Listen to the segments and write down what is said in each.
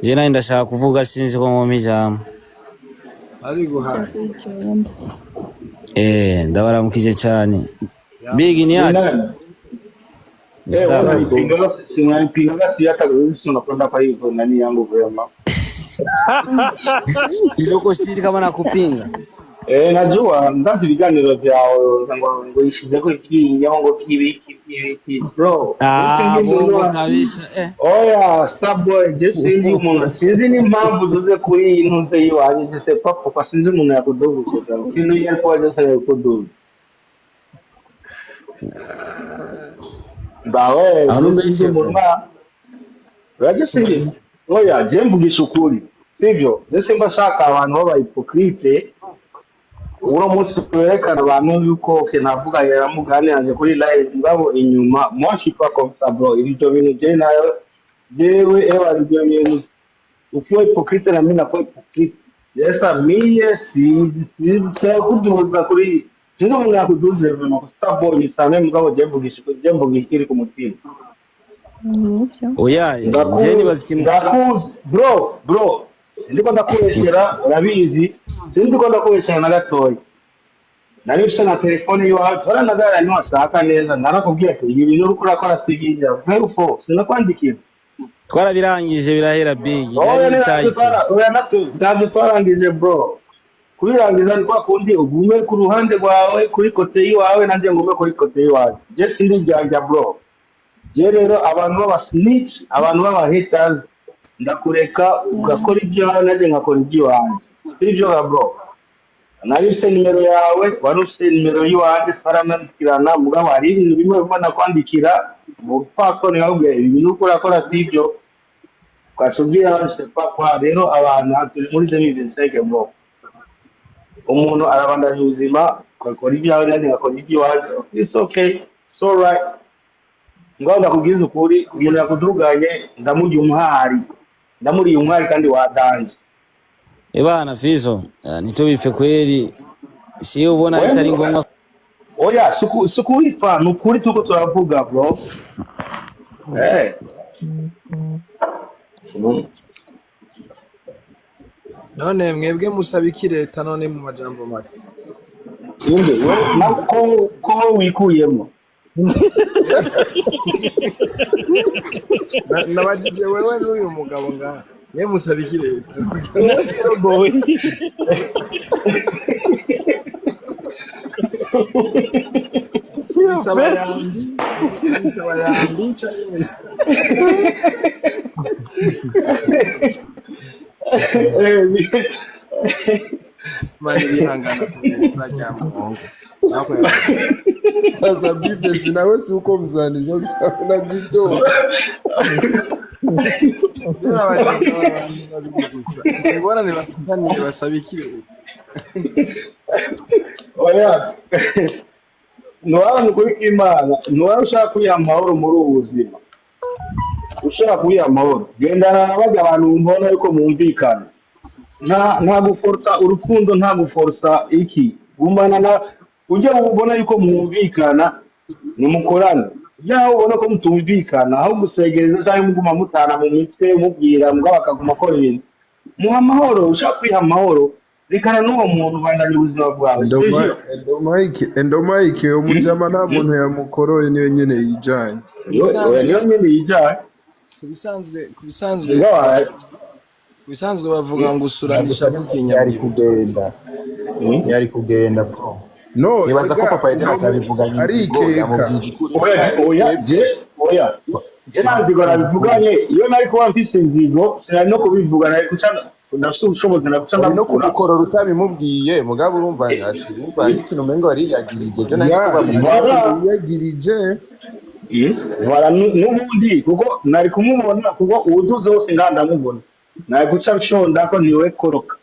Je nawe ndashaka kuvuga, sinzi ko mwompa ijambo. Ariguhaye. Ndabaramukije cyane. Big ni ati Eh, Mr. unanipinga, si unanipinga, si hata sisi unakwenda kwa hivyo nani yangu vyema. Izoko siri kama nakupinga. Eh, najua ndazi ibiganiro vyawe ngo ishizeko ivyinyo ngo vy'ibiki vy'ibiki, bro. Ah, Sinzi bongo umuntu kabisa. Oya, Starboy, je sinzi umuntu, sinzi n'impamvu duze kuri iyi ntuze yiwanje, je sais pas pourquoi, sinzi umuntu yakuduguje, sinzi iyo ariko jose yakuduze. Bawe, Aho je numvise sinzi umuntu Uraje sinzi. Oya, je mvugisha ukuri. Sivyo? Je simba shaka abantu b'aba hypocrite. Uno munsi twerekana abantu yuko okay, navuga yaramuganiranye kuri live, ngabo inyuma moi je suis pas comme ça, bro. Ibyo bintu je nayo jewe ewa ibyo bintu ukiwa hypocrite na mimi nakuwa hypocrite. Yesa miye sinzi sinzi kuduza kuri sinzi umuntu yakuduze vraiment ko sabo nisame, mugabo je mvugisha je mvuga ikiri ku mutima. Nivyo. Oya, je nibaza ikintu Ndakuzi bro, bro, sindiko ndakubeshyera, urabizi, sindiko ndakubeshyera na gatoya. Nari mfite na telefone iwawe, twaranaganira, ntiwashaka neza, narakubwiye ati ibi bintu uriko urakora si byiza, ntugufo sinakwandikira. Twarabirangije birahera, Big. Oya, Nari ntabyo tight. oya, ntabyo twarangije, bro. Kubirangiza ni kwa kundi ugume ku ruhande rwawe kuri côté y'iwawe, nanjye ngume kuri côté y'iwawe. Je sindi jyajya, bro. Je rero abantu b'aba snitch, abantu b'aba haters, ndakureka ugakora ibyawe, nanjye nkakora iby'iwanjye, sibyo ga bro? Nari mfite nimero yawe, wari ufite nimero y'iwanjye, twaranandikirana, mugabo hari ibintu bimwe bimwe nakwandikira mu bupfasoni nkakubwira ibi bintu uriko urakora sibyo, ukatubwira je sais pas quoi. Rero abantu turi muri 2025, bro. Umuntu arabandanya ubuzima, ugakora ibyawe nanjye ngakora iby'iwanjye. It's okay, it's alright. Ngaho ndakubwiza ukuri, umuntu yakuduganye ndamurya umuhari, ndamuriye umuhari kandi wadanje. Ebana Fizo, ntitubipfe kweri. Si ubona bitari ngombwa. Oya, suku wipfa, ni ukuri tuko turavuga, bro. None mwebwe musaba iki leta none mu majambo make? Inde we na ko wikuyemo? Nabajije wewe n'uyu mugabo ngaha, mwe musaba iki leta? Misaba yambi, misaba yambi canke Imana irihangana kugereza rya muhungu. Sasa Bifesi nawe si uko msanii sasa unajitoa. Nabajije aba bantu babiri gusa ingorane bafitaniye, basaba iki leta? Oya, ntiwaba ni ukuri kw'Imana, ntiwaba ushaka kwiha amahoro muri ubu buzima, ushaka kwiha amahoro, gendana na bajya abantu mbona yuko mwumvikana, nta guforsa urukundo, nta guforsa iki, gumana na ujya ubona yuko mwumvikana, nimukorane. Ujya ubona ko mutumvikana, aho gusegereza cyangwa muguma mutana mu mitwe, mubwira mugabo akaguma akora ibintu, muha amahoro. Ushaka kwiha amahoro, rekana n'uwo muntu, bandanya ubuzima bwawe, sivyo? Endo Mike, Endo Mike, umujama nta muntu yamukoroye, niyo nyene yijanye. Oya, niyo nyene yijanye. Ku bisanzwe Mugabo ku bisanzwe bavuga ngo usurana Nagusabye ishavu yari kinyamwibuto. Kugenda yari kugenda, bro. No, Nibaza ko ega papa Eden atabivuganye inzigo, arikeka. yamubwije ukuri. Oya, oya, Twebwe oya, je nta nzigo nabivuganye. Iyo nari kuba mfise inzigo sinari no kubivuga, nari guca ndafise ubushobozi naguca wari no ndamukura. kumukorora utabimubwiye, mugabo urumva nkaci urumva hari ikintu umengo wariyagirije, byo nari Ya, kubabwira. Voilà. yiyagirije. Voilà, n'ubundi kuko nari kumubona, kuko uwuduze wose ngaha ndamubona, nari guca nshonda ko niwe koroka.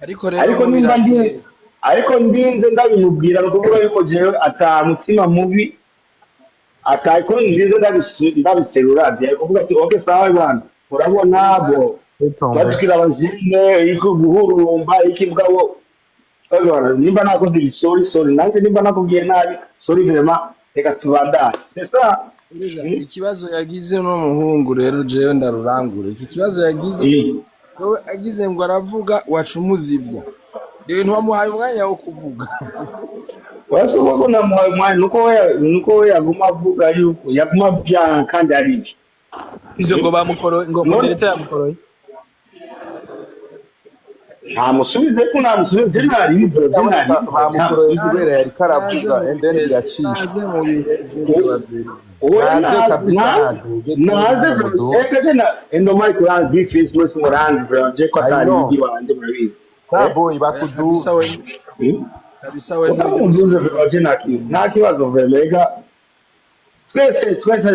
Ariko rero Ariko nimba ndi mubirangiriza ariko ndinze ndabimubwira, ni ukuvuga yuko jewe ata mutima mubi ata ko ndinze ndabiserura, agiye kuvuga ati okay, sawa bana, urabona bo batwira abajene iki guhurumba iki, mugabo babibona, nimba nakoze ibi, sorry, sorry, nanjye nimba nakubwiye nabi, sorry vraiment. Reka tubandane, c'est ça. Erega, ikibazo yagize no muhungu rero, jewe ndarurangura iki kibazo yagize. Wewe agize ngo aravuga, waca umuzivya, ibintu wamuhaye umwanya wo kuvuga. Urasuba ko namuhaye umwanya, nuko we yaguma avuga yuko yaguma vyanka kandi ari byo. Ivyo ngo bamukoroye, ngo None- moderator yamukoroye. Ntamusubize ko ntamusubize, je naribivuze, je naribivuze. Bamukoroye Ntamusubize. kubera yariko aravuga Naze and then mu biheze, biracika. Naze mu biheze biba vyiza. Oya. Naze kabisa, naduge. Naze. Naduge. Eka je na endo Mike uranzi, Bface mwese muranzi bro, je ko I atari know. iwanje murabizi. Starboy. Oya, kabisa. Bakuduze. We kabisa, we ntujya Uzamunduze bro, je nta kibazo vraiment. Ega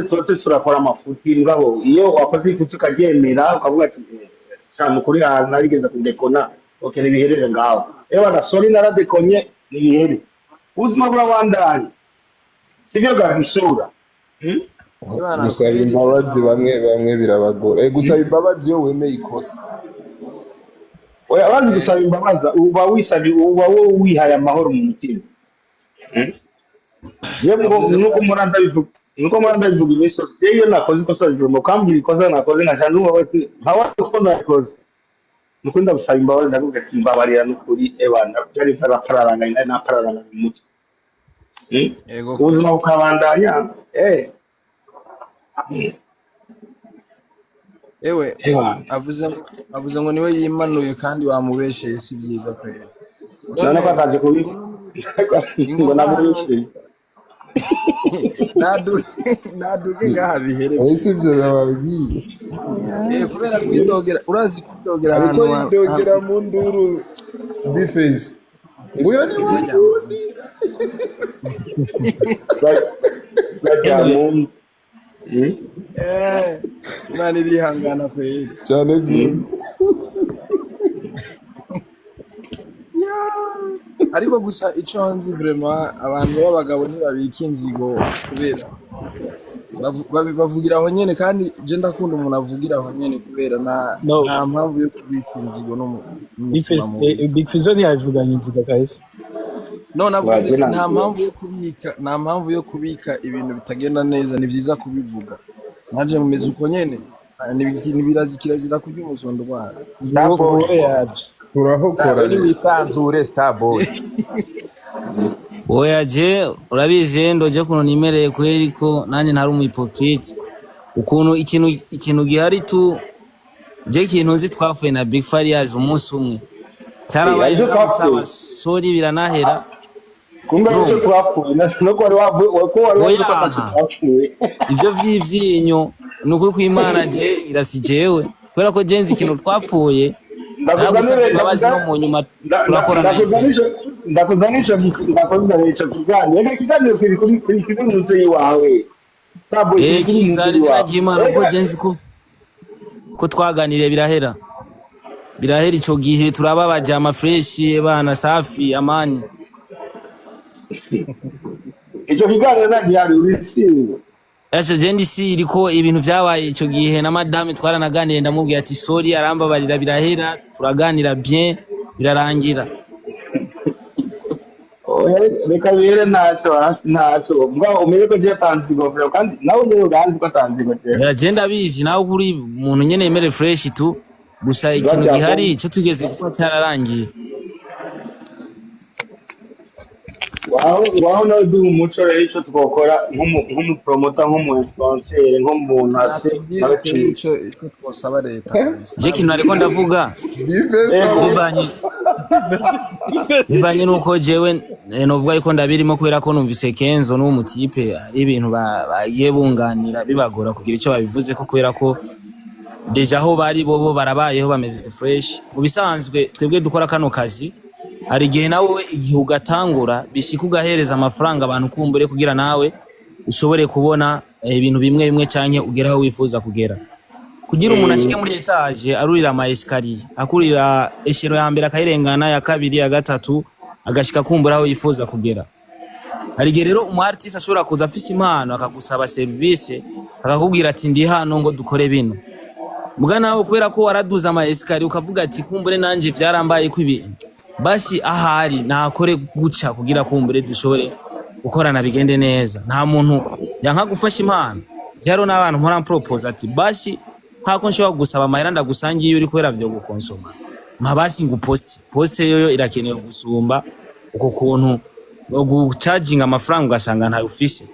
twese turakora amafuti, mugabo iyo wakoze ifuti ukaryemera, ukavuga ati: "Sha kuri ahantu narigeze kudekona, okay, nibiherere ngaho. Ewa na sorry, naradekonye, nibihere, ubuzima burabandanya." Sivyo gahisura? Hmm? Ebana, Gusaba kweli. imbabazi bamwe bamwe birabagora. Gusaba imbabazi iyo wemeye ikosa. Oya, bazi gusaba imbabazi, uba wisabi, uba wowe wihaye amahoro mu mutima. Hmm? Yewe ngo Avuze ko nuko mpora ndabivuga iminsi yose. Jewe iyo nakoze ikosa, bivuga ukambwira ikosa nakoze, nkaca numva bati nkawa uko nakoze, nuko ndagusaba imbabazi, ndavuga ati: "Mbabarira n'ukuri, ebana byari byarapararanganye, nari napararanganye mu mutwe." Hmm? Yego. Ubuzima bukabandanya. Ewe. Ebana. Avuze ngo niwe yimanuye kandi wamubesheye, si byiza kweli. None ko ataje kubi Ingo ngo ngaha. namubeshyeye. Naduge ngaha bihere. Ese ibyo nababwiye? Kubera kwidogera, urazi kwidogera Ariko ahantu yidogera mu nduru, Bface, ngo uyo ni wa wundi. Bajya mu Imana irihangana kweli. Cyane rwose. Ya, ariko gusa ico nzi vraiment, abantu b'abagabo ntibabika inzigo kubera bavugira aho nyene, kandi je ndakunda umuntu avugira aho nyene kubera nta No. nta mpamvu yo kubika inzigo no Big n'umutima Fizz, mubi. Big Fizzo ntiyabivuganye inzigo kahise. None avuze ati Wagena. nta mpamvu yo kubika, nta mpamvu yo kubika ibintu bitagenda neza, ni vyiza kubivuga. Nanje mumeze uko nyene. Ah, ntibirazi kirazira kurya umusondo urwara. Starboy. Nguwo yaje. Turahokora. Starboy, Rero. niwisanzure, Starboy. Oya, je urabizi ndo je kuntu nimereye kweri, ko nanjye ntari umu hypocrite. Ukuntu ikintu gihari tu, je ikintu nzi twafuye na Big Farious umunsi umwe cyarabaye. Aribyo Naramusaba twapfuye. sorry, biranahera. Kumbe aribyo Urumva? twapfuye, nuko wari wavuye ko wari wavuze ko atacyo Oya. twapfuye. Ivyo vy'ivyinyo ni ukuri kw'Imana, je irasi jewe kubera ko je nzi ikintu twapfuye, naragusabye Ndakuzanire. imbabazi no mu nyuma turakorana interview. Ndakuzanira ico kiganiro. Reka ikiganiro kiri munsi y'iwawe, Sabo. Eh, Kiri kuri munsi kiza ari izina y'iwawe. ry'Imana kuko Reka. je nzi ko twaganiriye birahera ico gihe, turaba abajama fresh bana safi amani. Ico kiganiro ntagihari, urisiwe. Acha je ndisi iriko ibintu vyabaye ico gihe na madame twaranaganiriye, ndamubwira ati sorry, arambabarira, birahera, turaganira bien, birarangira. Oya, reka bere, ntacyo hasi ntacyo mbwa, umenye ko je atanze ingofero kandi nawe nyene uranzi ko atanze ingofero. Ya, je ndabizi nawe kuri umuntu nyene yemere fresh tu, gusa ikintu Bajya gihari ico tugeze gupfa cyararangiye. Waho nawe duha umuco rero, ico twokora nk'umupromota, nk'umu influencer, nk'umuntu ase Natubwire nawe. kuri ico twosaba leta kabisa. Je kintu ariko ndavuga Bface. Ego. Bivanye nuko jewe novuga yuko ndabirimo kubera ko numvise Kenzo n'uwo mutipe ari ibintu bagiye bunganira, bibagora kugira ico babivuze ko kubera ko déjà aho bari bobo barabayeho bameze fresh. Mu bisanzwe twebwe dukora kano kazi, hari igihe nawe igihe ugatangura bishika ugahereza amafaranga abantu kumbure kugira nawe ushobore kubona ibintu bimwe bimwe canke ugere aho wifuza kugera. Kugira umuntu ashike muri étage arurira ama escalier, akurira échelon ya mbere, akayirengana, ya kabiri, ya gatatu, agashika kumbura aho yifuza kugera. Hari igihe rero umu artiste ashobora kuza afise impano, akagusaba service, akakubwira ati: "Ndi hano ngo dukore bino." Muga nawe kubera ko waraduza ama escalier, ukavuga ati: "Kumbure nanje byarambaye ko ibi, basi ahari nakore guca kugira kumbure dushobore Gukorana bigende neza, nta muntu yanka gufasha impano. Rero n'abantu mpora propose ati basi nkako nshobora gusaba amahera ndagusangiye iyo uri kubera vyo gukonsoma, mpa basi ngo poste poste yoyo irakenewe gusumba uko kuntu gucaginga amafaranga ugasanga ntayo ufise.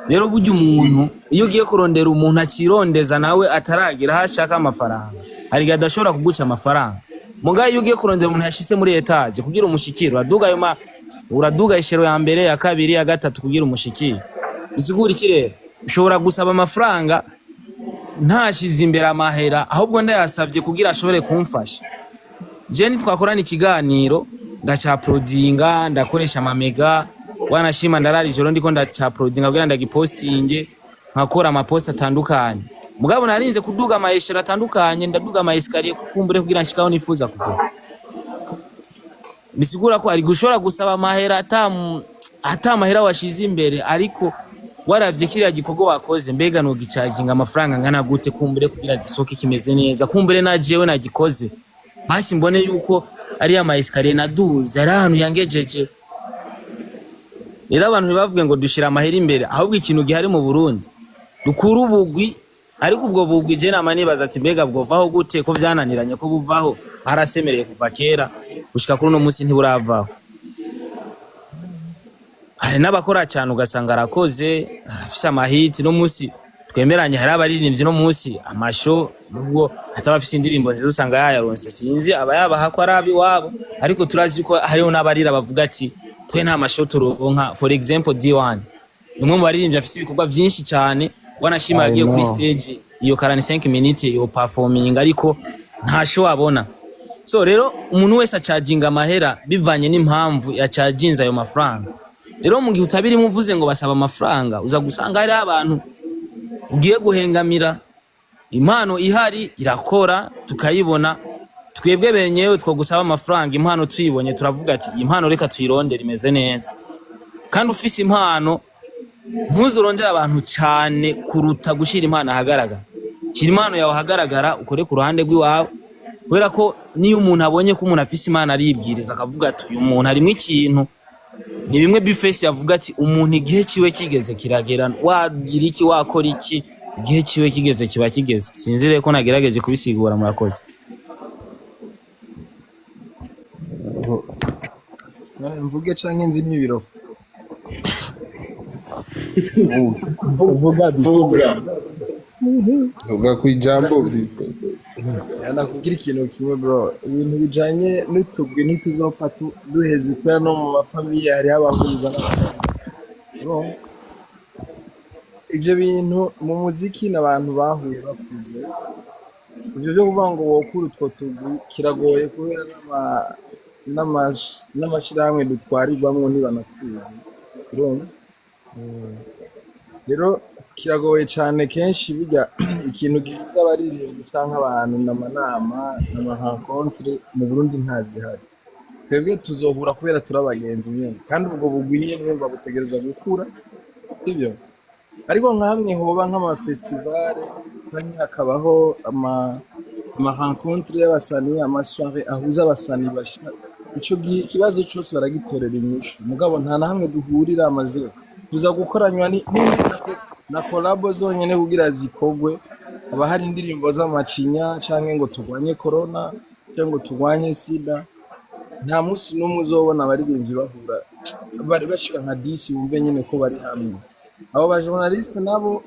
Rero burya umuntu iyo ugiye kurondera umuntu akirondeza nawe ataragira aho ashaka amafaranga, hari igihe adashobora kuguca amafaranga. Mugabo iyo ugiye kurondera umuntu yashitse muri étage, kugira umushikire uraduga ayo ma uraduga échelon ya mbere, ya kabiri, ya gatatu kugira umushikire. Bisigura iki rero? Ushobora gusaba amafaranga ntashize imbere amahera, ahubwo ndayasabye kugira ashobore kumfasha. Je nitwakorana ikiganiro ndacauploadinga, ndakoresha amamega, wanashima ndarara ijoro ndiko ndacauploadinga kugira ndagipostinge, nkakora amapost atandukanye. Mugabo narinze kuduga ama échelons atandukanye, ndaduga ama escaliers kukumbure kugira nshikaho nifuza kugera. Bisigura ko ari gushobora gusaba amahera ata amahera washize imbere, ariko waravye kiriya gikorwa wakoze, mbega nogicaginga amafaranga angana gute kumbure kugira gisoke kimeze neza, kumbure na jewe nagikoze basi mbone yuko ari ama escaliers naduze ari ahantu yangejeje. Rero abantu ntibavuge ngo dushira amahera imbere, ahubwo ikintu gihari mu Burundi dukura ubugwi. Ariko ubwo bugwi je nama nibaza ati mbega bwovaho gute, ko vyananiranye ko buvaho? Harasemereye kuva kera gushika kuri uno munsi ntiburavaho. Hari n'abakora cyane ugasanga arakoze, arafise amahiti no munsi twemeranye. Hari abaririmbyi no munsi amasho nubwo ataba afise indirimbo nziza usanga yayaronse, sinzi aba yabaha ko ari abiwabo, ariko turazi ko hariho n'abarira bavuga ati twe nta masho turonka. For example, D1 ni umwe mu baririmbyi afise ibikorwa byinshi cyane, wanashima I yagiye kuri know. stage iyo 45 minutes yo performing, ariko nta show abona. So rero umuntu wese acaginga amahera bivanye n'impamvu yacaginze ayo mafaranga. Rero mu gihe utabirimo uvuze ngo basaba amafaranga, uza gusanga hariho abantu ugiye guhengamira. Impano ihari irakora tukayibona twebwe benyewe, two gusaba amafaranga impano tuyibonye turavuga ati iyi impano reka tuyirondere, imeze neza. Kandi ufise impano ntuzurondere abantu cyane kuruta gushyira impano ahagaragara. Shyira impano yawe ahagaragara, ukore ku ruhande rw'iwawe, kubera ko niyo umuntu abonye ko umuntu afise impano aribwiriza akavuga ati uyu muntu harimo ikintu. Ni bimwe Bface yavuga ati umuntu igihe kiwe kigeze kiragera, wagira iki, wakora iki, igihe kiwe kigeze kiba kigeze. Sinzi rero ko nagerageje kubisigura, murakoze. None mvuge canke nzimye ibirofu? Vuga. Uvuga bi. Vuga. Vuga ku ijambo, Bface. Nakubwira ikintu kimwe, bro. Ibintu bijanye n'utugwi ntituzopfa duheze, kubera no mu mafamiye hariho abahuza n'abatari. Urumva? Ivyo bintu mu muziki n'abantu bahuye bakuze. Ivyo vyo kuvuga ngo wokura utwo tugwi kiragoye, kubera n'amashirahamwe dutwarirwamwo ntibanatuzi. Urumva? Rero kiragoye cane. Kenshi burya ikintu gihuza abaririmbyi canke abantu n'amanama, n'ama rencontre. Mu Burundi ntazihari. Twebwe tuzohura kubera turi abagenzi nyene, kandi ubwo bugwi nyene urumva butegerezwa gukura, sivyo? Ariko nkamwe hoba nk'ama festival canke hakabaho ama rencontre y'abasani, ama soirée ahuza abasani basha, ico gihe ikibazo cose baragitorera inyishu. Mugabo nta na hamwe duhurira, amaze tuza gukoranywa na collabo zonyene kugira zikogwe. Haba hari indirimbo z'amacinya canke ngo turwanye corona canke ngo turwanye sida. Nta munsi n'umwe uzobona abaririmbyi bahura bari bashika nka 10, wumve nyene ko bari hamwe. Abo ba journaliste nabo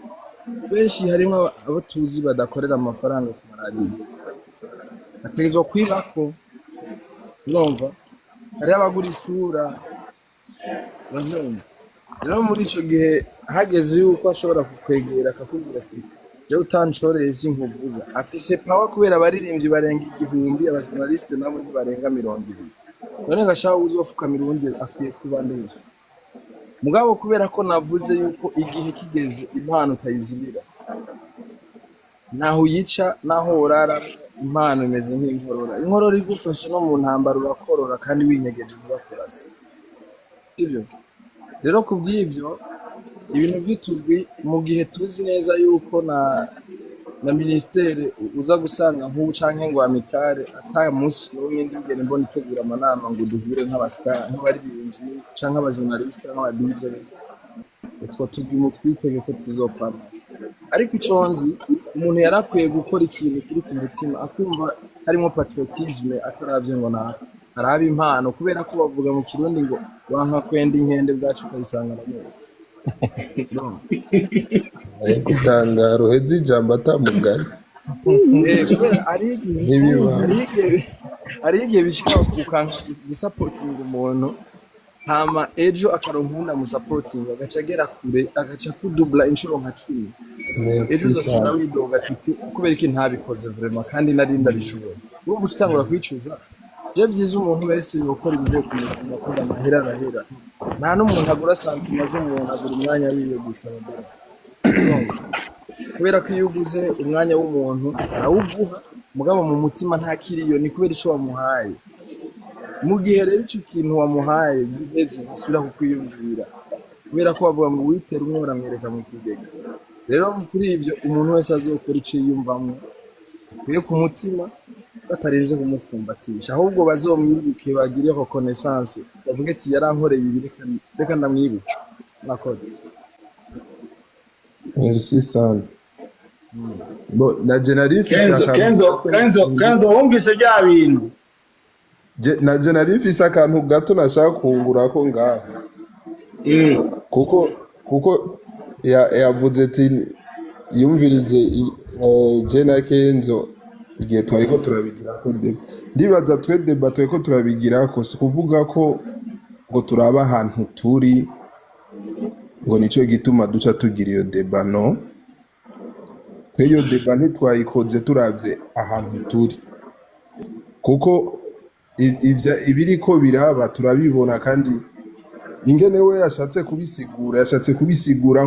benshi harimwo abo tuzi badakorera amafaranga ku maradiyo, bategerezwa kwibako. Urumva, hariho abagura isura, uravyumva? Rero muri ico gihe hageze yuko ashobora kukwegera akakubwira ati jewe utanshoreye sinkuvuza, afise power, kubera abaririmbyi barenga 1000, abajournaliste nabo ntibarenga 20. None ngashaka uzofukamira uwundi akwiye kuba ndende? Mugabo kubera ko navuze yuko igihe kigeze impano utayizibira, ntaho uyica naho worara. Impano imeze nk'inkorora, inkorora igufashe no mu ntambara urakorora kandi winyegeje ntibakurase, sivyo? Rero kubw'ivyo ibintu vy'utugwi, mu gihe tuzi neza yuko na ministere uza gusanga nk'ubu canke ngo amicale ata munsi n'umwe ndigere mbona itegura amanama ngo duhure nk'abastar, nk'abaririmbyi canke abajournaliste canke aba DJ. Utwo tugwi mutwitege ko tuzokwama. Ariko ico nzi, umuntu yari akwiye gukora ikintu kiri ku mutima, akumva harimo patriotisme, ataravye ngo naka araba impano, kubera ko bavuga mu Kirundi ngo wanka kwenda inkende bwacu ukayisanga na meza. Gutangara uheze ijambo atamugani. Kubera ari igihe Ntibibaho. Hari igihe bishika ukanka gusapotinga umuntu, hama ejo akaronka uwundi amusapotinga, agaca agera kure, agaca kudubla inshuro nka 10. Ejo Merci uzosanga sana. widoga ati kubera iki ntabikoze vraiment kandi nari ndabishoboye? Urumva uca utangura kwicuza. Je vyiza umuntu wese yokora ibivuye ku mutima, akunda amahera arahera. Nta n'umuntu agura sentiments z'umuntu, agura umwanya wiwe gusa. Urumva? Kubera ko iyo uguze umwanya w'umuntu arawuguha, mugabo mu mutima ntakiriyo, ni kubera ico wamuhaye. Mu gihe rero ico kintu wamuhaye giheze, ntasubira kukwiyumvira, kubera ko bavuga ngo uwitera umwora amwereka mu kigega. Rero kuri ivyo, umuntu wese azokora ico yiyumvamwo akuye ku mutima, batarinze kumufumbatisha, ahubwo bazomwibuke, bagire reconnaissance, bavuge ati yarankoreye ibi, reka ndamwibuke. Murakoze. Merci sana. Bo na je nari mfise Kenzo, akantu Kenzo, gato. Kenzo, Kenzo, wumvise bya bintu? Na je nari mfise akantu gato nashaka kungurako ngaho. Kuko yavuze ati yumvirije je na Kenzo igihe twariko turabigirako débat. Ndibaza twe débat twariko turabigirako si kuvuga ko ngo turaba ahantu turi ngo nico gituma duca tugira iyo débat. No twe iyo débat ntitwayikoze turavye ahantu turi, kuko ibiriko biraba turabibona. Kandi ingene we yashatse kubisigura, yashatse kubisigura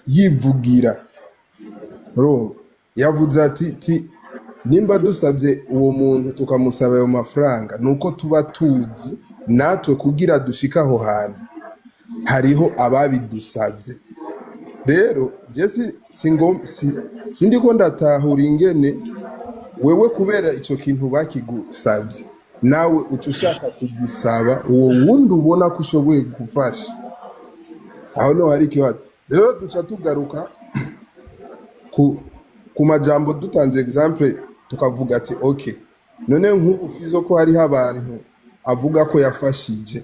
yivugira. Urumva? Yavuze ati ti nimba dusabye uwo muntu, tukamusaba ayo mafaranga, nuko tuba tuzi natwe kugira dushike aho hantu hariho ababidusabye. Rero je sindiko ndatahura ingene wewe kubera ico kintu bakigusabye, nawe uca ushaka kugisaba uwo wundi ubona ko ushoboye gufasha. Aho niho hari ikibazo. Rero duca tugaruka ku majambo dutanze exemple, tukavuga ati okay, none nk'ubu Fizo ko hariho abantu avuga ko yafashije,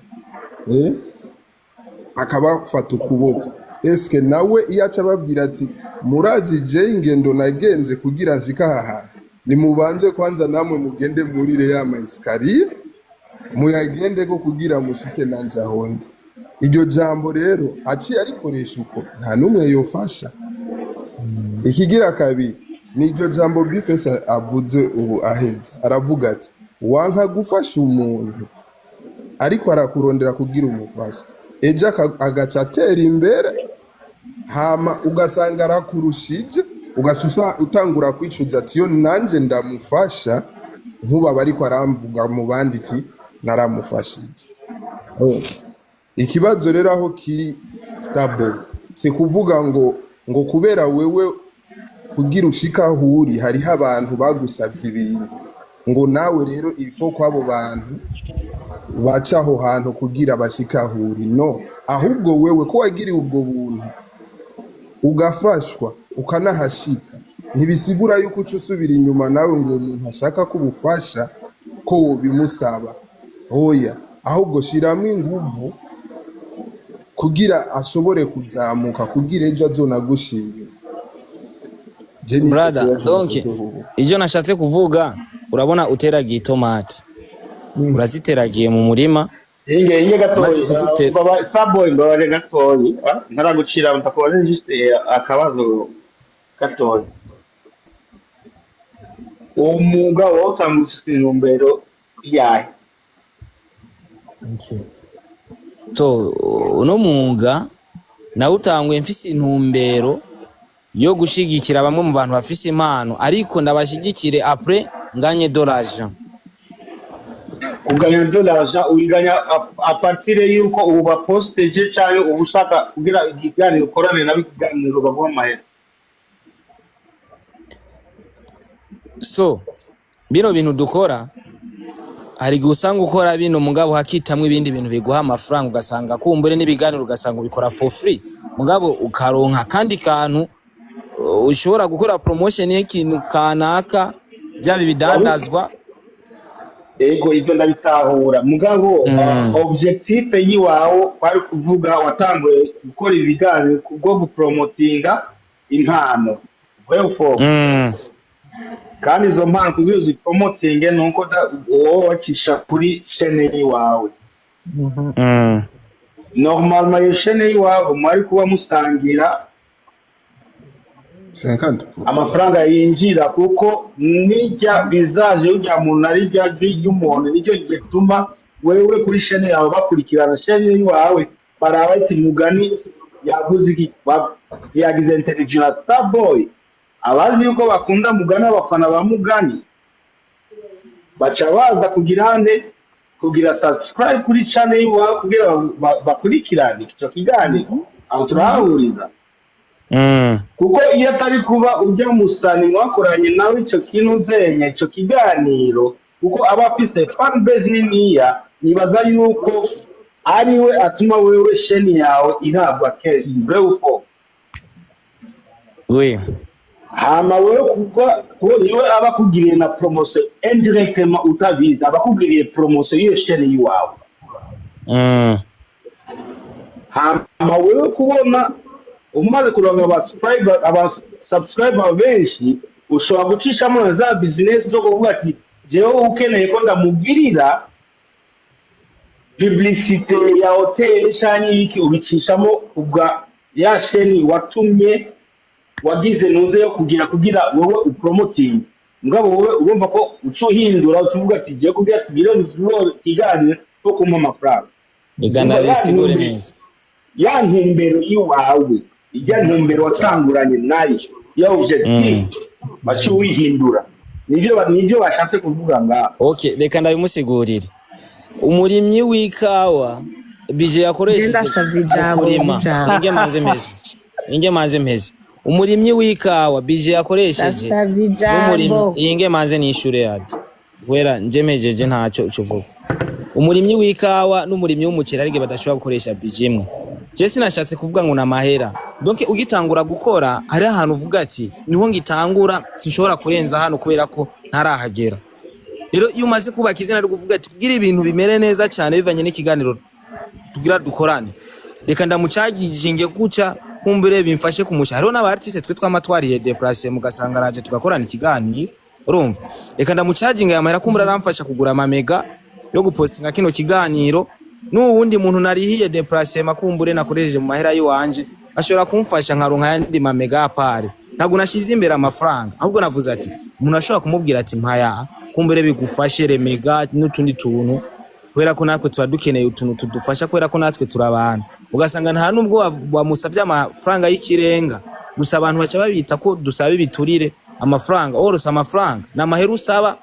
akabafata ukuboko, eske nawe iyo aca ababwira ati murazi je ingendo nagenze kugira nshike aha hantu, nimubanze kwanza namwe mugende murire ya ma escaliers, muyagendeko kugira mushike nanje aho ndi. Iryo jambo rero aciye arikoresha uko, nta n'umwe yofasha. Ikigira kabiri ni iryo jambo Bifesi avuze ubu aheza, aravuga ati wanka gufasha umuntu ariko arakurondera kugira umufasha, ejo agaca atera imbere, hama ugasanga arakurushije, ugaca utangura kwicuza ati yo nanje ndamufasha nkuba ariko aramvuga mu bandi iti naramufashije. Oh. Ikibazo rero aho kiri stable, si kuvuga ngo kubera wewe kugira ushika aho uri hariho abantu bagusabye ibintu, ngo nawe rero ifo kw'abo bantu baca aho hantu kugira bashike aho uri. No, ahubwo wewe ko wagiriwe ubwo buntu, ugafashwa, ukanahashika, ntibisigura yuko uca usubira inyuma nawe ngo uwo muntu ashaka ko ubufasha ko wobimusaba. Oya, ahubwo shiramwo inguvu kugira ashobore kuzamuka, kugira ejo azonagushimira. Je nico Brother, kibazo donc nashatse kuvuga. ivyo nashatse kuvuga, urabona uteragiye itomati, uraziteragiye mu murima. Inge, inge Maze gatoyi. kuzitera. Baba Starboy, mbabarire gatoyi, ntaragucira, ndakubaze juste akabazo gatoyi. Uwo mwuga wowe usanga ufise intumbero yahe? Thank you. So uno mwuga nawutanguye mfise intumbero yo gushigikira bamwe mu bantu bafise impano, ariko ndabashigikire après nganye de l'argent. Kuganya de l'argent uyiganya à partir yuko ubu baposteje, canke uba ushaka kugira ikiganiro ukorane nabo, ikiganiro baguha amahera? So bino bintu dukora, hari igihe usanga ukora bino, mugabo hakitamwo ibindi bintu biguha amafaranga, ugasanga kumbure n'ibiganiro ugasanga ubikora for free. Mugabo ukaronka kandi kantu ushobora gukora promotion y'ikintu kanaka, byaba ibidandazwa. Ego, ibyo ndabitahura, mugabo objectif yiwawe kwari kuvuga watanguye gukora ibiganiro kubwo gupromotinga impano, vrai? Kandi izo mpano kugira uzipromotinge nuko wowe wacisha kuri chaîne yiwawe. Normalement iyo chaîne yiwawe mwari kuba musangira 50. amafaranga yinjira, kuko nijya visage y'ujya muntu ari rya jwi ry'umuntu, nicyo gituma wewe kuri chaîne yawe bakurikirana chaîne yiwawe, baraba ati Mugani yavuze iki, yagize interview na Starboy. Abazi yuko bakunda Mugani, abafana ba Mugani baca baza kugira nde? Kugira subscribe kuri channel yiwawe kugira bakurikirane ico kiganiro. Aho turahahuriza? Kuko iyo atari kuba ujya musani mwakoranye nawe icyo kintu uzenye icyo kiganiro, kuko aba afise fan base niniya, nibaza yuko ariwe atuma wewe chaîne yawe ihabwa kenshi, vrai ou faux? Oui. Hama wewe kuko ko niwe aba akugiriye na promotion indirectement utabizi, aba akugiriye promotion y'iyo chaîne yiwawe. Hama wewe kubona umaze kuronka aba subscriber benshi, ushobora gucishamo na za business zo kuvuga ati jewe ukeneye ko ndamugirira publicité ya hoteli canke iki, ubicishamo kubwa ya chaîne watumye wagize nuze yo kugira wowe upromoting. Mugabo wowe urumva ko uca uhindura, uca uvuga ati jewe kugira tugire ikiganiro cyo kumpa amafaranga. Reka Umva ya ndabisigure ntumbero, neza. ya ntumbero y'iwawe, ijya ntumbero watanguranye nayo ya objectif, baciye uyihindura. Nivyo bashatse kuvuga ngaho. Okay, reka ndabimusigurire. Umurimyi w'ikawa bije Je yakoresheje ndasavye mu ijambo. kurima Ijambo. Inge manze mpeze, inge manze mpeze. Umurimyi w'ikawa bije yakoresheje Ndasavye n'umurimyi ijambo. Inge manze nishure yadi wera nje mejeje, ntaco ucuvuga. Umurimyi w'ikawa n'umurimyi w'umuceri arige badashobora gukoresha bije imwe. Je sinashatse kuvuga ngo namahera. Donc ugitangura gukora, hari ahantu uvuga ati niho ngitangura, sinshobora kurenza hano kubera ko ntarahagera. Rero iyo umaze kubaka izina, ryo kuvuga ati kugira ibintu bimere neza cyane bivanye n'ikiganiro tugira dukorane, reka ndamucaginge guca kumbure bimfashe kumusha. Hariho n'aba artiste twe twama twariye déplace, mugasanga araje tugakorana ikiganiro. Urumva, reka ndamucaginga aya mahera, kumbura aramfasha kugura amamega yo gupostinga kino kiganiro, n'uwundi muntu narihiye déplacement, kumbure nakoresheje mu mahera yiwanje, ashobora kumfasha nkaronka ayandi mamega apare. Ntabwo nashize imbere amafaranga, ahubwo navuze ati umuntu ashobora kumubwira ati mpaya, kumbure bigufashe remega n'utundi tuntu, kubera ko natwe tuba dukeneye utuntu tudufasha, kubera ko natwe turi abantu. Ugasanga nta nubwo wamusavye amafaranga y'ikirenga, gusa abantu baca babita ko dusaba ibiturire amafaranga orose. Amafaranga ni amahera usaba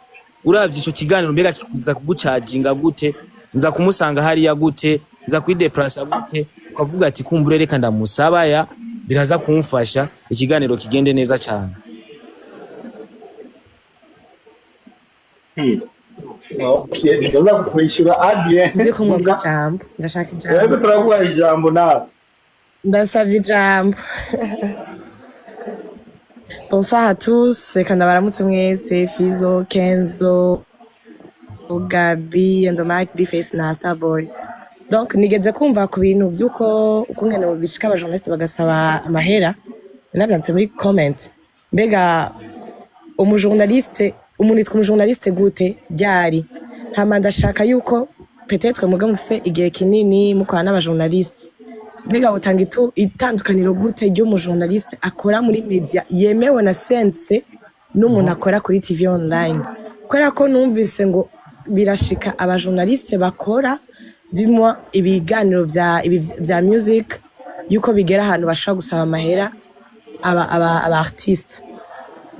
uravye ico kiganiro, mbega kikuza kugucaginga gute, nza kumusanga hariya gute, nza kwideplasa gute? Ukavuga ati kumbure reka ndamusaba ya, biraza kumfasha ikiganiro kigende neza cyane. Okay, ndaza kukwishyura adien. Sinzi ko mwumva ijambo, ndashaka Rero ijambo. Turaguha ijambo nawe. Ndasavye ijambo. Bonsoir à tous, reka ndabaramutse mwese: Fizo, Kenzo, Gabi, Endomike, Bface na Starboy. Donc nigeze kumva ku bintu vy'uko ukungene bishika abajournaliste bagasaba amahera, navyanditse muri comment. Mbega umujournaliste, umuntu yitwa umujournaliste gute, ryari? Hama ndashaka yuko peut-être muga mufise igihe kinini mukorana n'abajournaliste, mbega utanga itandukaniro gute ry'umujournaliste akora muri media yemewe na CNC n'umuntu akora kuri TV online? Kubera ko numvise ngo birashika abajournaliste bakora du moins ibiganiro vya ibi vya music yuko bigera ahantu bashobora gusaba amahera aba artiste.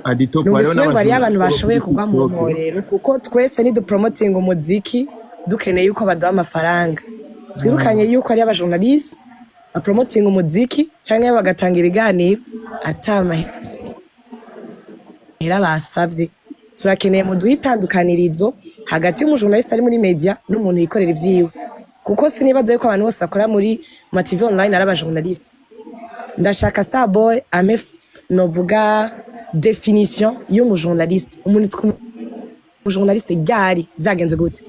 Aditop. Numvise Hariho umengo hariyo abantu n'abajournaliste bo bashoboye kuri kugwa mu TikTok. mporero, kuko twese nidupromotinga umuziki dukeneye yuko baduha amafaranga. Twibukanye yuko hariyo abajournaliste bapromotinga umuziki canke bagatanga ibiganiro ata mahera basavye. Turakeneye muduhe itandukanirizo hagati y'umujournaliste ari muri media n'umuntu yikorera ivyiwe, kuko sinibaza yuko abantu bose bakora muri ma TV online ari abajournaliste. Ndashaka Starboy ampe novuga définition y'umujournaliste. Umuntu yitwa umujournaliste ryari, vyagenze gute?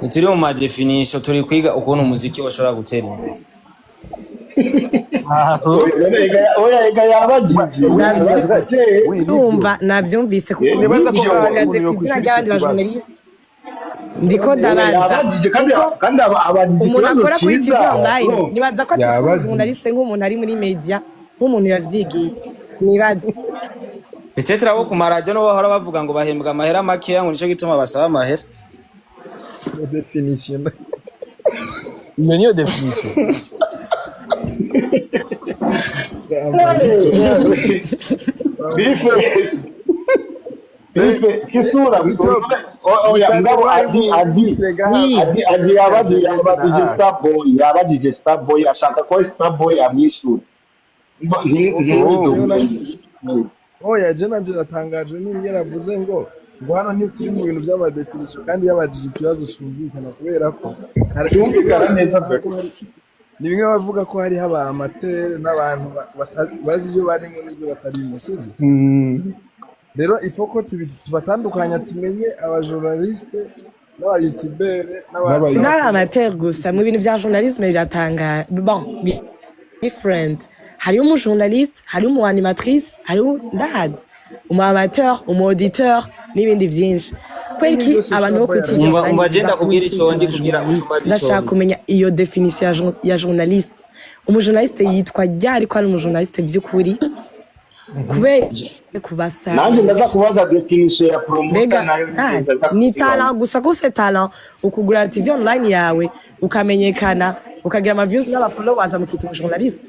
Ntituri mu ma définition, turi kwiga ukuntu umuziki washobora gutera imbere. Oya, ega yabajije. Navyo Oui, nivyo. Ndumva navyumvise, kuko Nibaza ko ngaho mpagaze umuntu ku izina yokwishura ry'abandi ico ba kibazo. journaliste, ndiko Oya, ndabaza yabajije kandi kuko kandi abajije umuntu ikibazo akora kuri TV cyiza online bro. nibaza ko atitwa Yabajije. umujournaliste nk'umuntu ari muri media, nk'umuntu yavyigiye, nibaza. Peut-être abo ku maradiyo nibo bahora bavuga ngo bahembwa amahera makeya, ngo nico gituma basaba amahera. Définition. Iyo niyo définition. Bifesi bife kisura. Oya, mugabo adi Oui. adi yabajije Starboy, yabajije Starboy, ashaka ko Starboy amwishyura. Oya, je nanje natangajwe n'ingene avuze ngo hano ntituri mu bintu vy'ama définition, kandi yabajije ikibazo cumvikana, kubera ko Cyumvikana neza pe. Ni bimwe bavuga ko hariho aba amateur n'abantu bazi ibyo barimo n'ibyo batarimo, sibyo? Rero ifo ko tubatandukanya, tumenye abajournaliste n'aba youtubeur N'aba- N'aba amateur gusa mu bintu vya journalisme biratanga bon different. Hariho umujournaliste, hariho umu animatrice, hariho ndazi umu amateur, umu auditeur n'ibindi vyinshi. Kubera iki Byose abantu bo kuri TV Umva online umva agenda kubwira bakunze ico ndi kwita kugira abajournaliste? utumaze ico Ndashaka ndi. kumenya iyo définition ya journaliste. Umujournaliste yitwa ryari ko ari umujournaliste vy'ukuri? Kubera Nanjye ndaza kubasanisha kubaza définition ya promoter. Mbega Nayo ah, ndaza ni kukibaza. talent gusa, ko c'est talent ukugura TV online yawe ukamenyekana, ukagira ama views n'aba followers, mukita umujournaliste?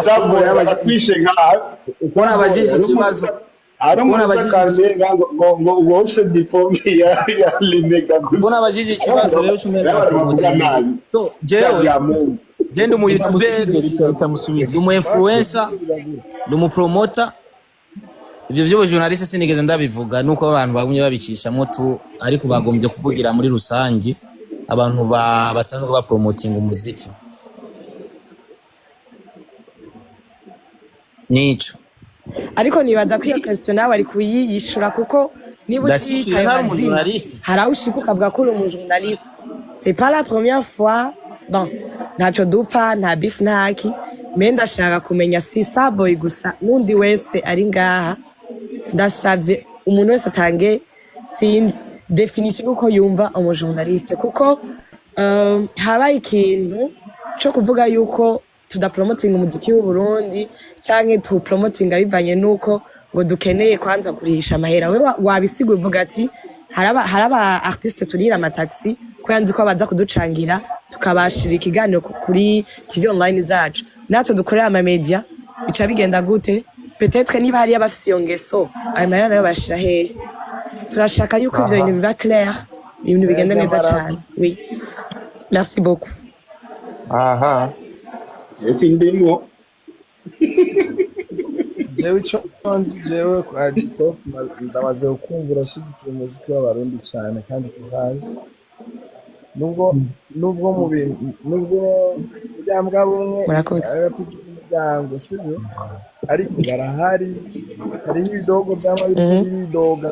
Starboy aratwishe nka Ukuntu abajije ikibazo ari ukuntu abajije umusakambe ngo wose diplôme ya limega gusa. Ukuntu abajije ikibazo rero cumi N'abantu bavuga nabi. So jewe Ya Mungu. je ndi umu youtuber, Itamusubiza. ndi umu influencer, ndi umu promoter. Ibyo by'ubujournaliste sinigeze ndabivuga, nuko abantu bagumye babicishamo tu, ariko bagombye kuvugira muri rusange abantu basanzwe bapromotinga umuziki, nico. Ariko nibaza ko iyo question nawe ari kuyiyishura, kuko niba Ndakishyura, utiyita ayo ntari mazina, umujournaliste. hari aho ushika ukavuga ko uri umujournaliste. C'est pas la première fois. Bon, ntaco dupfa, nta beef, ntaki, mais ndashaka kumenya, si Starboy gusa, n'undi wese ari ngaha. Ndasavye umuntu wese atange, sinzi, définition uko yumva umujournaliste, kuko habaye ikintu co kuvuga yuko tudapromotinga umuziki w'u Burundi canke tupromotinga bivanye nuko ngo dukeneye kwanza kurihisha amahera. We wabisiguye uvuga ati haraba artiste turira amataxi kubera nzi ko baza kuducangira, tukabashira ikiganiro kuri TV online zacu, natwe dukorera ama media. Bica bigenda gute? Peut-être niba hariyo abafise iyo ngeso, ayo mahera nayo bashira hehe? Turashaka yuko ivyo bintu biba clair, ibintu bigenda neza cane. Oui, merci beaucoup. Aha. Ese ndimo. Jewe ico nzi, jewe kwa Top, ndamaze kumva urashigikira umuziki w'Abarundi cane, kandi courage, nubwo mu bintu, nubwo burya mbwa bumwe Murakoze. Hagati y'umuryango, sibyo? Ariko barahari, hariho ibidogo vyama biriko biridoga,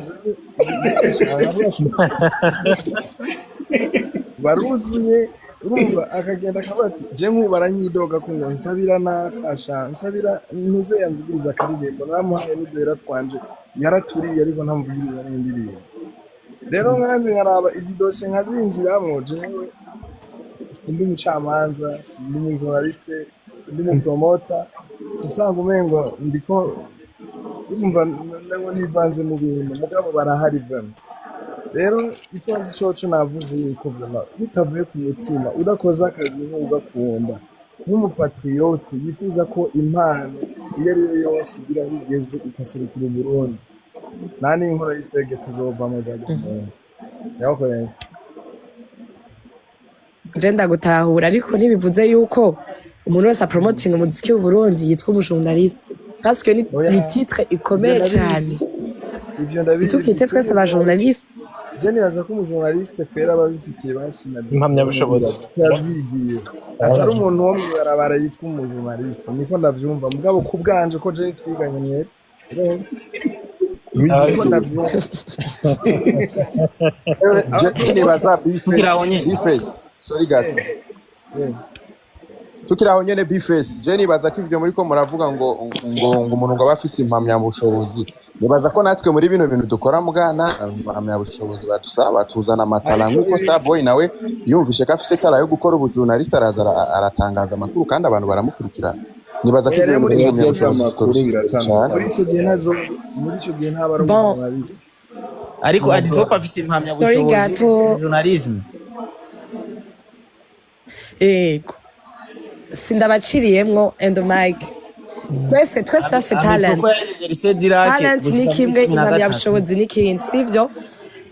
baruzuye. Urumva akagenda akavuga ati je nk'ubu baranyidoga ko ngo nsabira nakasha, nsabira ntuze yamvugiriza akaririmbo, naramuhaye n'uduhera twanje yaraturiye, ariko ntamvugiriza n'indirimbo. Rero nkanje nkaraba izi dosiye nkazinjiramwo. Jewe sindi umucamanza, sindi umujournaliste, sindi umupromota, usanga umengo ndiko urumva ngo nivanze mu bintu, mugabo barahari vraiment. Rero icyo nzi coco, navuze yuko vraiment bitavuye ku mutima, udakoze akazi nk'ugakunda, nk'umupatriote yifuza ko impano iyo ari yo yose igira aho igeze ikaserukira Uburundi, nta n'inkora y'ifege tuzovamo zajya mu yakoye. Je ndagutahura, ariko ntibivuze yuko umuntu wese apromotinga umuziki w'u Burundi yitwa umujournaliste, parce que Oya. ni titre ikomeye Ivyo cane. ndabizi, ivyo ndabizi. Itukite twese aba journaliste. Je nibaza ko umujournaliste kwera ababifitiye basi na diplôme, Impamyabushobozi. yavyigiye, atari umuntu wo mw'ibarabara yitwa umujournaliste. Niko ndavyumva, mugabo ku bwanje ko je twiganye mwebwe, niko ndavyumva. Je nibaza Tukiri aho nyene. B-Face, sorry gato. Tukiri aho nyene, B-Face, je nibaza ko ivyo muriko muravuga ngo umuntu ngo aba afise impamyabushobozi, nibaza ko natwe muri bino bintu dukora mugana impamyabushobozi badusaba, tuzana amatara, nk'uko Starboy nawe yumvishe ko afise talent yo gukora ubujournaliste, araza aratangaza amakuru kandi abantu baramukurikirana. Nibaza ko Oya, ivyo rero bintu muri ico gihe by'impamyabushobozi amakuru tutobishikira biratandukanye. cane. Muri ico gihe ntazo, muri ico gihe ntaba ari Bon. umujournaliste. Ariko Aditop afise Sorry impamyabushobozi gato. journalisme. Yego, sindabaciriyemwo and mic, twese twese turafise talent. Amipro ko yahejeje lycée Dirac Talent ni gushika muri kimwe, 13. Impamyabushobozi ni ikindi, sivyo?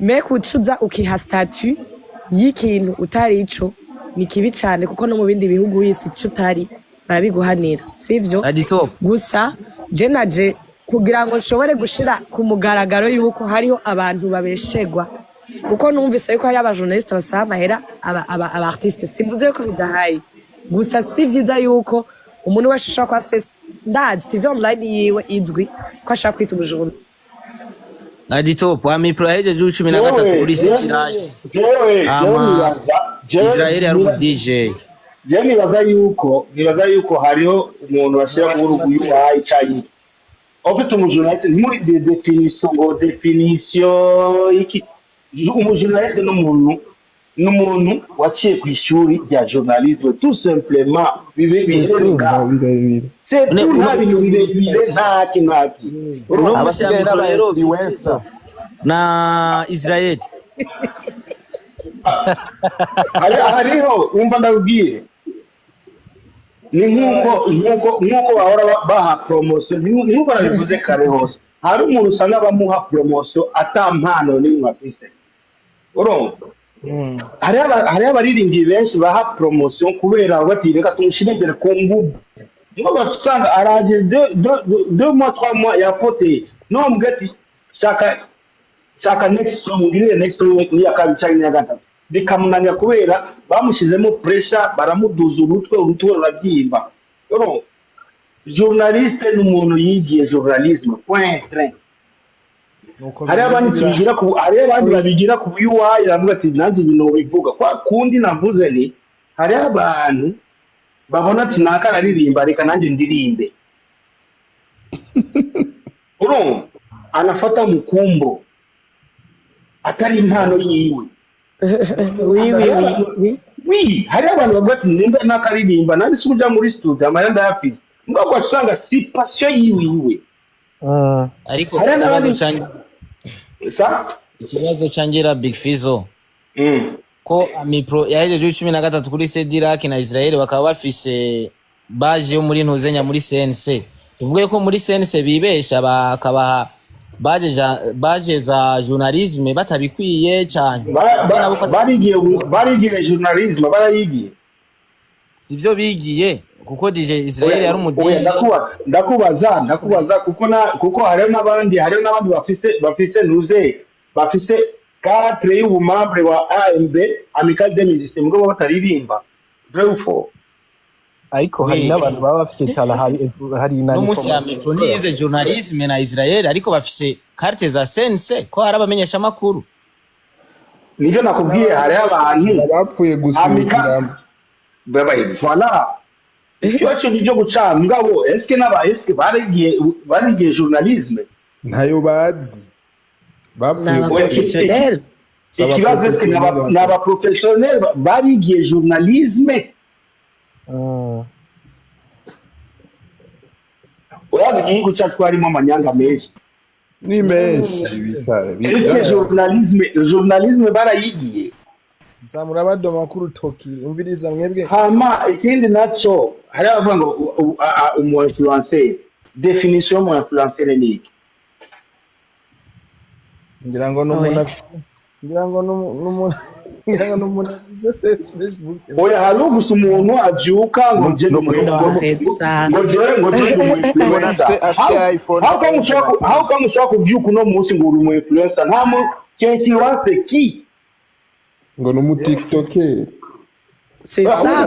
Me kucuza ukiha statut y'ikintu utari ico ni kibi cane, kuko no mu bindi bihugu wisi ico utari barabiguhanira, sivyo? Aditop. Gusa je naje kugira ngo nshobore gushira ku mugaragaro yuko hariho abantu babeshegwa, kuko numvise yuko hariho abajournaliste basaba amahera aba artiste. Simvuze yuko bidahaye, gusa si vyiza yuko umuntu wese ashobora kuba afise, ndazi, TV online yiwe izwi ko ashaka kwita umujournaliste. Aditop, Amipro yahejeje 13 kuri lycée Dirac. Jewe Ama nibaza, jewe Israel yari umu DJ. Jewe nibaza yuko hariho umuntu bashyira ku rugu y'uwayi cyangwa ufite umujournaliste muri de définition, ngo définition iki? Umujournaliste n'umuntu waciye ku ishuri rya journalisme, tout simplement, bibe bihereka. Nta birebire. C'est tout, nta Uno bintu birebire, ntaki ntaki. Uno munsi Abasigaye Amipro n'aba rero influencer. na Israel. Hariho, wumva, ndabwire, ni nk'uko bahora baha promotion, nk'uko nabivuze kare hose, hari umuntu usanga bamuha promotion ata mpano n'imwe afise, urumva? Hariho abaririmbyi benshi baha promotion kubera bati: "Reka tumushyire imbere ku nguvu." Nibo basanga araje 2 mois, 3 mois, yapoteye. None ati: "Shaka shaka next song, ngirire next song n'iya kabiri cyangwa n'iya gatatu." Bikamunanira kubera bamushyizemo pressure, baramuduza umutwe, umutwe rurabyimba. Urumva, journaliste ni umuntu yigiye journalisme, point trait. Nuko Hariho bimeze. abandi tubigira ku, hariho abandi babigira ku UI, aravuga ati: "Nanjye ibintu bivuga kwa kundi." Navuze ni hariho abantu babona ati: "Naka araririmba, reka nanjye ndirimbe." Urumva, anafata mukumbo atari impano yiwe. Oui, oui, oui, oui. Oui, hariho abantu bavuga ati: "Nimba nakaririmba nanjye si uja muri studio, amahera ndayafise." Mugabo ugasanga si passion yiwe iwe. Ariko Hariho ikibazo n'abandi canje, sa ikibazo cangira, Big Fizzo, ko Amipro yahejeje 13 kuri Cedirak na Israel bakaba bafise baje yo muri ntuzenya muri CNC, tuvuge ko muri CNC bibesha bakabaha baje za journalisme batabikwiye cyane? Nabo ko Barigiye journalisme, barayigiye. Sivyo bigiye, kuko DJ Israel yari umu Oya, DJ. Ndakubaza kuko hariho n'abandi bafise ntuze, bafise carte y'ubumembre wa AMB, Amicale des Musiciens, mugabo bataririmba, vrai ou faux? Ariko hari n'abantu baba bafise talent, hari na No munsi ya information. Mipro nize journalisme na Israel, ariko bafise carte za CNC ko hari abamenyesha makuru. Nivyo nakubwiye, hariho abantu Abapfuye gusunikiramo. Babaye, voilà, byose ni byo guca. Mugabo eske n'aba eske barigiye journalisme? Ntayo bazi, bapfuye. Ni abaprofessionnel. Ikibazo eske ni abaprofessionnel barigiye journalisme? Urazi igihugu cyacu harimo amanyanga menshi. Ni menshi bisa. Eske journalisme barayigiye? Nzamura badoma ku rutoki, umviriza mwebwe. Hama ikindi naco, hari abavuga ngo umu influencer, définition y'umu influencer ni iki? Ngira ngo ni umuntu afite, ngira ngo ni umuntu. Ngira ngo ni umuntu afise Facebook. Oya, hariho gusa umuntu avyuka ngo je No, ndi no, ngo Heza. ngo je ndi umu Umuntu influencer. afise iPhone. How come ushobora kuvyuka uno munsi ngo uri umu influencer? Nta mu tu influence qui? Ngo ni umutiktokeri. C'est ça.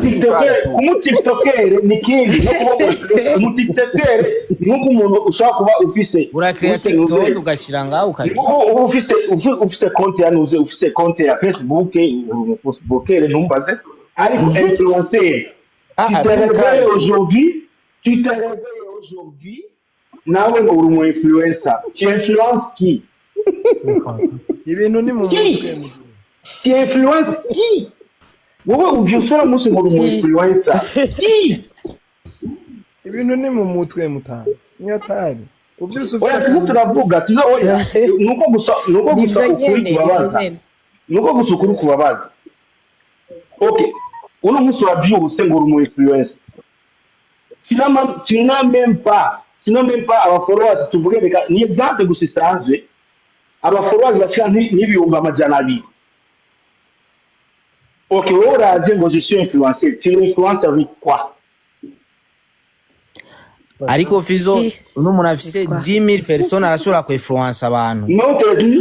Umutiktoker ni kindi no kuba umutiktoker ni nkuko umuntu ushobora kuba ufise Urakrea ufise TikTok nuze ugashira ngaho ni ukagira nkuko uba ufise konti ya nuze, ufise konti ya Facebook, Facebooker, ntumbaze, ariko influencer, tu te réveilles aujourd'hui, tu te réveilles aujourd'hui nawe ngo uri umu influencer, tu influences qui? Ibintu ni mu Qui? mutwe muzima. Tu influences qui? Wowe uvyutse uno munsi ngo uri umu influencer, qui? Ibintu ni mu mutwe mutanga niyo atari uvyuse ufise Oya, tuze akantu. Turavuga tuze, oya, nuko gusa Nivyo ukuri nyene, nivyo kubabaza. nyene. Nuko gusa ukuri kubabaza. Okay, uno munsi uravyutse ngo uri umu influencer, tu n'as même pas aba followers, tuvuge reka ni exemple gusa isanzwe, aba followers bashika nk'200,000. Okay, wowe uraje ngo je suis influenceur, tu influences avec quoi? Ariko Fizo, Qui? uno muntu afise Quoi? 10,000 personnes arashobora ku influence abantu. Non,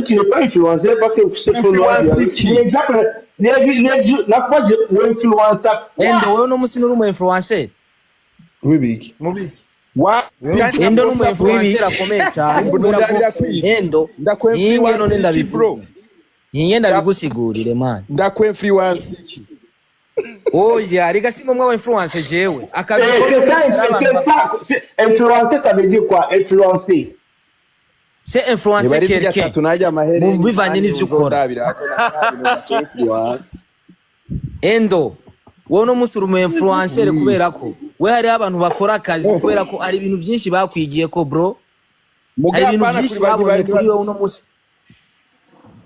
tu n'es pas influencé parce que c'est Influence qui? L'exemple, nakubaje influencer quoi? Endo, wewe uno munsi nturi umu influencer? W'ibiki? Mubiki. Endo ni umu influencer akomeye cyane kubera ko Endo ninge none ndabivuga, ninge ndabigusigurire man. Ndakwinfluence iki? Oya, rega si ngombwa wa influence, jewe akazi Eh, ukora c'est uno ça, munsi hari c'est abantu ça. Influencer, ça veut dire quoi? Influencer. C'est Niba influencer ari birya quelqu'un tatu najya amahereni mu bivanye n'ivyo ukora. Uzondabira ko ndakwinfluence. Endo, wowe uno munsi uri umu influencer kubera ko we hariho abantu bakora akazi kubera ko hari ibintu byinshi bakwigiye ko, bro, hari ibintu Mugapana byinshi kuri bandi babonye bari kuri wowe uno munsi.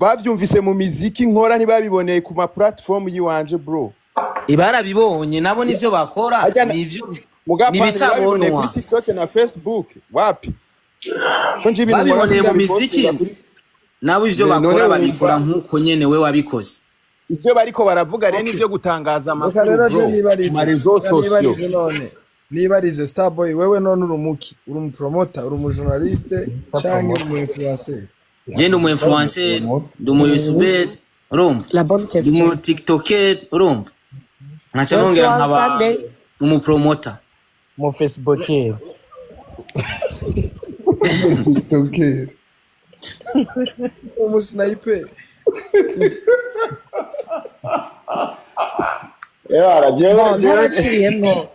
Bavyumvise mu miziki nkora, ntibabiboneye ku ma platform yiwanje, bro. Barabibonye nabo, nivyo bakora. Nivyo Mugapana ntibabiboneye nibitabonwa. kuri TikTok na Facebook, wapi? Ko nje ibintu nkora Babiboneye mu miziki sindabipostinga kuri nabo, ivyo None bakora wumva- babikora nk'uko nyene we wabikoze. Ivyo bariko baravuga rero nivyo gutangaza Reka amakuru, rero je bro, nibarize. ma réseaux Reka nibarize sociaux. none nibarize, Starboy, wewe none uri umuki? Uri umupromota, uri umujournaliste canke uri umu influencer? Je ndi umu influencer, ndi umu youtuber, urumva? La bonne Ndi question. umu tiktoker, urumva? Nkaca nongera nkaba Influencer nde? umupromota. Mu facebooker. Tiktokeri. Umusniper. Yeah, jewe Bon, jewe ntabaciriyemwo,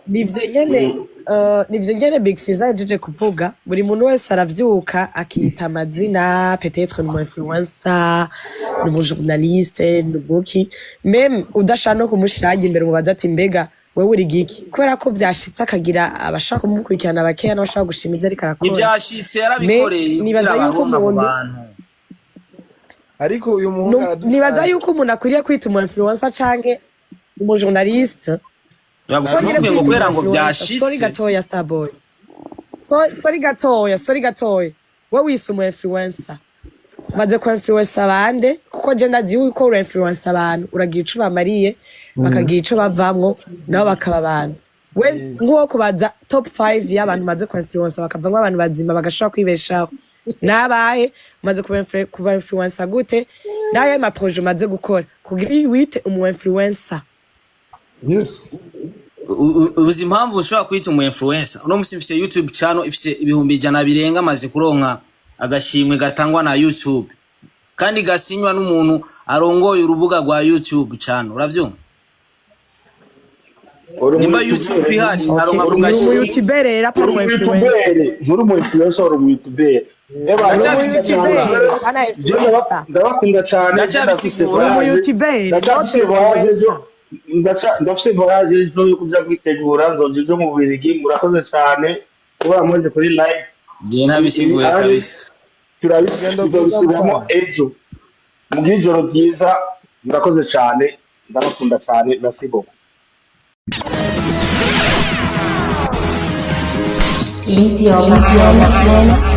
nivyo nyene Big Fizzo yajeje kuvuga. Buri muntu wese aravyuka akita amazina, peut-être ni umu influencer, ni umu journaliste, ni umuki, même udashaka no kumushiraga imbere umubaza ati: "Mbega wewe uri giki?" Kubera ko vyashitse akagira abashaka kumukurikirana bakeya n'abashaka gushima ivyo ariko arakora. Ntivyashitse, Me yarabikoreye nibaza kugira yuko baronke abo umuntu bantu. Ariko uyu muhungu Nibaza araducanga. yuko umuntu akwiriye kwita umu influencer canke umu journaliste. Gusa Songera ntuvuge ngo kwita kubera umu ngo influencer. Sorry vyashitse. gatoya, Starboy. Sorry gatoya, sorry gatoya. Wewe wise umu influencer. Maze ku influencer bande? Kuko je ndazi yuko ura influencer abantu, uragira ico bamariye, bakagira ico bavamwo, nabo bakaba abantu. We nk'uwo kubaza top 5 y'abantu maze ku influencer bakavamwo abantu bazima bagashobora kwibeshaho. Nabahe umaze kuba influencer gute? Naye ma projet umaze gukora kugira wite umu influencer? Yes. Uzi impamvu ushobora kwita umu influencer? Uno musi mfise YouTube channel ifise 100,000 birenga, amaze kuronka agashimwe gatangwa na YouTube kandi gasinywa n'umuntu arongoye urubuga rwa YouTube channel, uravyumva? Uri Nimba umu YouTube ihari nkaronka Uri ako umu gashimwe. youtuber rero, Uri apana umu umu influencer. youtubere, nturi umu influencer, uri umu youtubere. Eba, Ndacyabisigura. Youtuber, apana influencer. Ndabakunda cyane. Ndacyabisigura. Uri umu youtuber, not Ndacyafise voyage ejo. influencer. Ndafise voyage ejo yo kuja kwitegura, nzoja ejo mu Bubiligi. Murakoze cyane kuba mwaje kuri live. Je ntabisiguye kabisa. Urugendo rwiza. Tuzobisubiramo Mutara. ejo. Mugire ijoro ryiza, murakoze cyane, ndabakunda cyane, merci beaucoup. L'idioma.